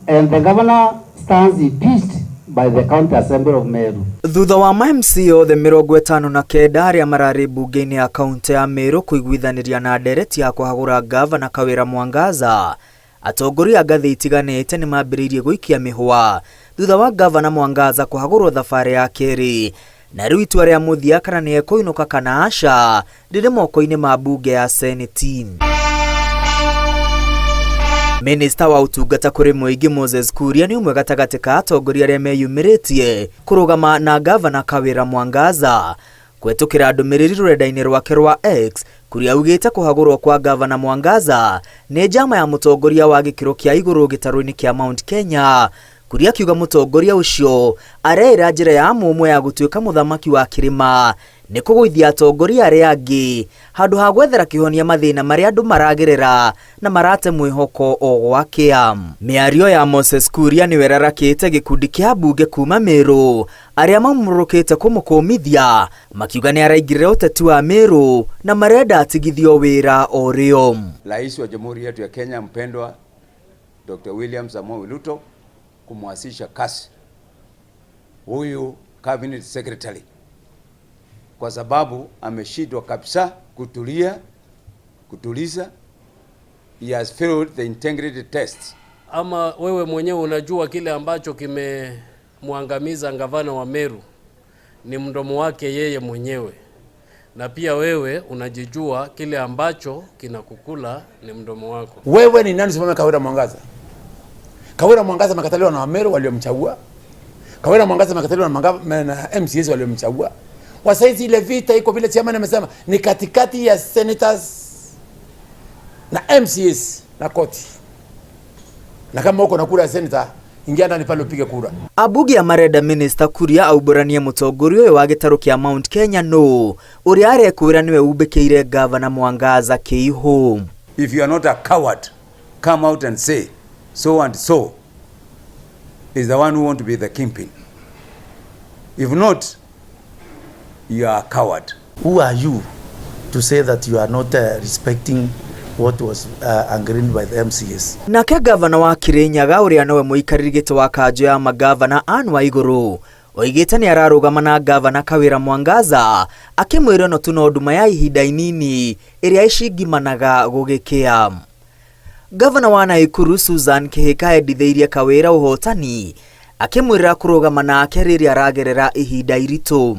And the governor stands impeached by the County Assembly of Meru. Thutha wa ma MCA othe 59 arĩa mararĩ mbunge-inĩ ya kaunti ya Meru kũiguithanĩria na ndereti ya kũhagũra ngavana Kawĩra Mwangaza, atongoria a ngathĩ itiganĩte nĩ mambĩrĩirie gũikia mĩhũa thutha wa ngavana Mwangaza kũhagũrwo thabarĩ ya kerĩ, na rĩu itua rĩa mũthia kana nĩ ekũinũka kana aca rĩrĩ moko-inĩ ma mbunge ya Seneti. Minista wa ũtungata kũrĩ mũingĩ Moses Kuria nĩ ũmwe gatagatĩ ka atongoria arĩa meyumĩrĩtie kũrũgama na ngavana Kawĩra Mwangaza. Kũhetũkĩra ndũmĩrĩri rũrenda-inĩ rwake rwa X, Kuria augĩte kũhagũrwo kwa ngavana Mwangaza nĩ njama ya mũtongoria wa gĩkĩro kĩa igũrũ gĩtarũ-inĩ kĩa Mount Kenya. Kuria akiuga mũtongoria ũcio areĩra njĩra ya mũmwe ya gũtuĩka mũthamaki wa kĩrĩma nĩ kũgũithia atongoria arĩa angĩ handũ ha gwethera kĩhonia mathĩna marĩa andũ maragerera na marate mwĩhoko o gwakĩa. Mĩario ya Moses Kuria nĩyo ĩrarakĩte gĩkundi kĩa mbunge kuma Meru arĩa mamũrũkĩte kũmũkũmithia makiuga nĩ araingĩrĩra ũteti wa Meru na marenda atigithio wĩra o rĩo. Rais wa Jamhuri yetu ya Kenya mpendwa Dr. William Samoei Ruto kumwasisha kazi huyu cabinet secretary kwa sababu ameshindwa kabisa kutulia kutuliza. He has failed the integrity test. Ama wewe mwenyewe unajua kile ambacho kimemwangamiza gavana wa Meru ni mdomo wake yeye mwenyewe, na pia wewe unajijua kile ambacho kinakukula ni mdomo wako. Wewe ni nani usimame Kawira Mwangaza? Kawira Mwangaza amekataliwa na Wameru waliomchagua. Kawira Mwangaza amekataliwa na MCAs waliomchagua. Kwa saizi ile vita iko vile chairman amesema ni katikati ya senators na MCAs na koti. Na kama uko na kura ya senator, ingia ndani pale upige kura. Ambunge marenda Minister Kuria aumbũranie mũtongoria ũyũ wa gĩtarũ kĩa Mount Kenya nũ ũrĩa arekwĩra nĩwe umbĩkĩire ngavana Mwangaza kĩihũ. If you are not a coward, come out and say so and so is the one who want to be the kingpin. If not, you are a coward. Who are you to say that you are not respecting what was agreed by the MCAs? Nake gavana wa Kirinyaga ũrĩa nowe mũikarĩri gĩtĩ wa kanjũ ya magavana Anne Waigũrũ oigĩte nĩ ararũgama na gavana Kawĩra Mwangaza akĩmwĩra ĩno tu no nduma ya ihinda inini ĩrĩa ĩcingimanaga gũgĩkĩa. Gavana wa Naikuru Susan Kihika endithĩirie Kawĩra ũhotani akĩmwĩrĩra kũrũgama nake rĩrĩa aragerera ihinda iritũ.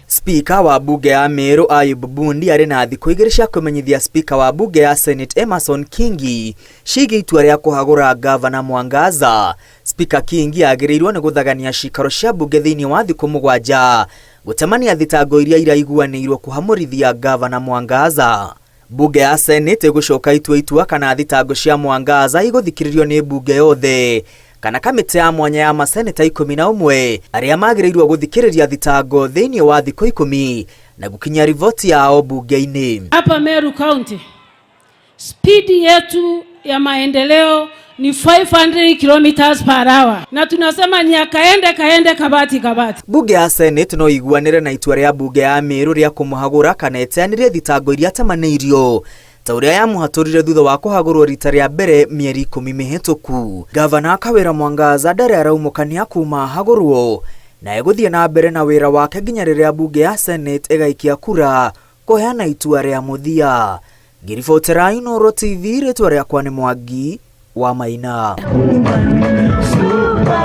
Spika wa bunge ya Meru Ayub Bundi arĩ na thikũ igĩrĩ cia kũmenyithia spika wa bunge ya Senate Emerson Kingi ciĩgiĩ itua rĩa kũhagũra gavana Mwangaza. Spika Kingi agĩrĩirwo nĩ gũthagania cikaro cia bunge thĩinĩ wa thikũ 7 gũtemania thitango iria iraiguanĩirwo kũhamũrithia gavana Mwangaza. Bunge ya Senate ĩgũcoka itua kana thitango cia Mwangaza igũthikĩrĩrio nĩ bunge yothe kana kamĩtĩ ya mwanya ya maseneta 11 arĩa magĩrĩirwo gũthikĩrĩria thitango thĩinĩ wa thikũ 10 na gũkinyia riboti yao bunge-inĩ. Hapa Meru County spidi yetu ya maendeleo ni 500 kilometers per hour, na tunasema ni akaende kaende kabati kabati. Bunge ya Senate no iguanĩre na itua rĩa bunge ya Meru rĩa kũmũhagũra kana ĩteanĩrie thitango iria temanĩirio ta ũrĩa yamũhatũrire thutha wa kũhagũrwo rita rĩa mbere mĩeri 10 mĩhĩtũku. Gavana Kawĩra Mwangaza ndarĩ araumũkania kuma ahagũrwo na egũthiĩ na mbere na wĩra wake nginya rĩrĩa bunge ya Senate ĩgaikia kura kũheana itua rĩa mũthia. Ngĩribotera Inooro TV, rĩtwa rĩakwa nĩ Mwangi wa Maina.